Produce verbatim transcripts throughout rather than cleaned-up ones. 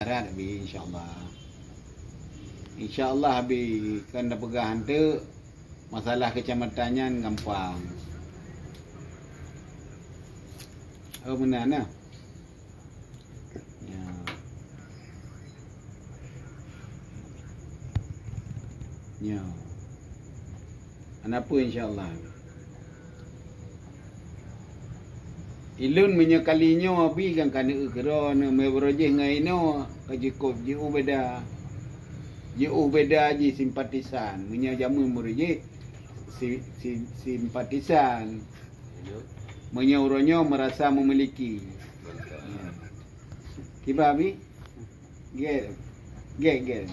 Darat Abi, insya Allah. Insya Allah Abi, kan dah peugah hantu, masalah kecamatan nyan gampang. Oh, meunan nah. Ya. Ya. Anapa insya Allah. Ilôn meunyoe kali nyoe Abi kan ka neueu keudroe, neueu meubroh jih ngon inoe, ka jikôb jiôh beda. Jiôh beda jih simpatisan. Meunyoe jameun murit jih si, si, simpatisan. Meunyoe uroe nyoe merasa memiliki. Ya. Kiban Abi? Gét. Gét, gét.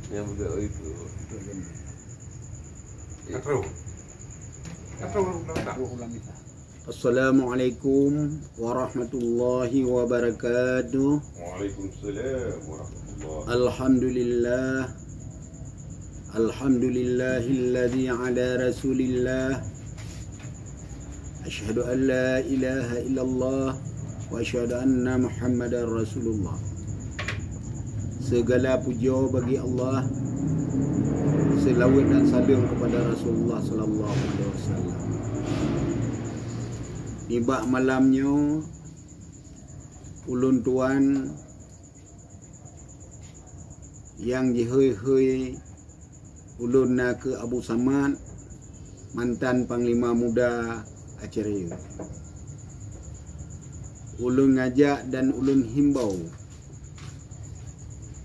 Yang budak itu. Katro. Katro ulang tak? Assalamualaikum warahmatullahi wabarakatuh. Waalaikumsalam warahmatullahi. Alhamdulillah. Alhamdulillahilladzi ala Rasulillah. Asyhadu an la ilaha illallah wa asyhadu anna Muhammadar Rasulullah. Segala puja bagi Allah, selawat dan salam kepada Rasulullah sallallahu alaihi wasallam. Nibak malam nyoe, ulôn tuan nyang jihôi-hôi ulôn na kheueh Abu Samad, mantan Panglima Muda Aceh Rayeuk. Ulôn ngajak dan ulôn himbau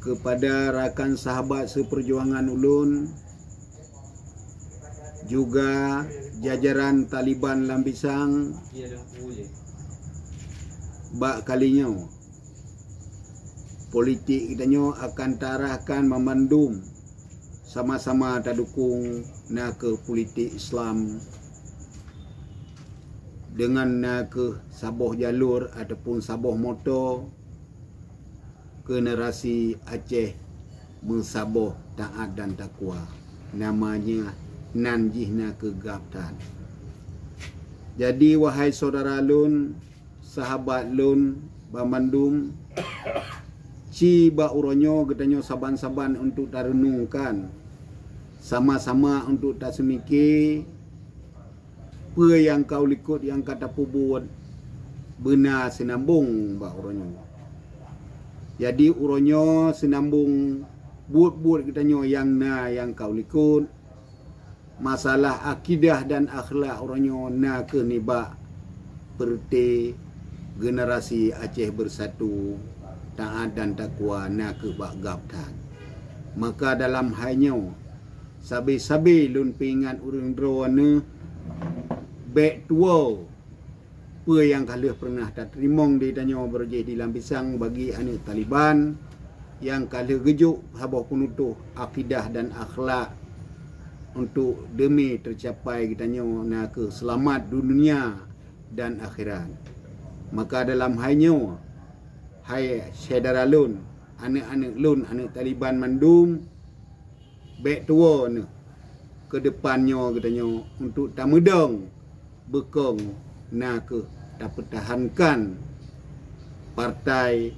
kepada rakan sahabat seperjuangan ulôn, juga jajaran Taliban lam Pisang, bak kali nyoe, politik geutanyoe akan taarahkan meumandum sama-sama tadukung, na kheueh politik Islam deungon na kheueh saboh jalur ataupun saboh moto generasi Aceh meusaboh taat dan takwa. Namanya nan jih na kheueh GAPTHAN. Jadi, wahai syedara lôn, sahabat lôn banmandum, ci bak uroe nyoe geutanyoe saban-saban untuk tareunungkan, sama-sama untuk taseumike peue nyang ka u likot nyang ka tapeubuet beuna seunambong bak uroe nyoe. Jadi, uroe nyoe seunambong buet-buet geutanyoe nyang na nyang ka u likot, masalah akidah dan akhlak uroe nyoe na kheueh nibak peureuté generasi Aceh Bersatu, taat dan takwa na kheueh bak GAPTHAN. Maka dalam hai nyoe, sabe-sabe lôn peuingat ureuëng droeneuh, bék tuwoe peue nyang ka lheueh peureunah tateurimong di tanyoe beureujeih di lam Pisang bagi aneuëk Taliban nyang ka lheueh geujok saboh peunutôh akidah dan akhlak untuk deumi teucapai geutanyoe na kheueh seulamat dunia dan akhirat. Maka dalam hai nyoe, hai syedara lôn, aneuëk-aneuëk lôn, aneuëk Taliban mandum, bék tuwoe neuh keu depan nyoe geutanyoe untuk tameudong beukong na kheueh tapeutahankan partai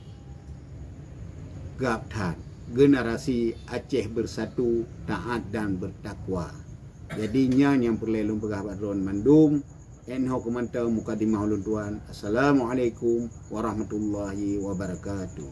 GAPTHAN, generasi Aceh Bersatu, taat dan bertakwa. Jadi, nyan nyang peureulée lôn peugah bak droen mandum. Nyoe keuh mantong mukadimah ulôn tuan. Assalamualaikum warahmatullahi wabarakatuh.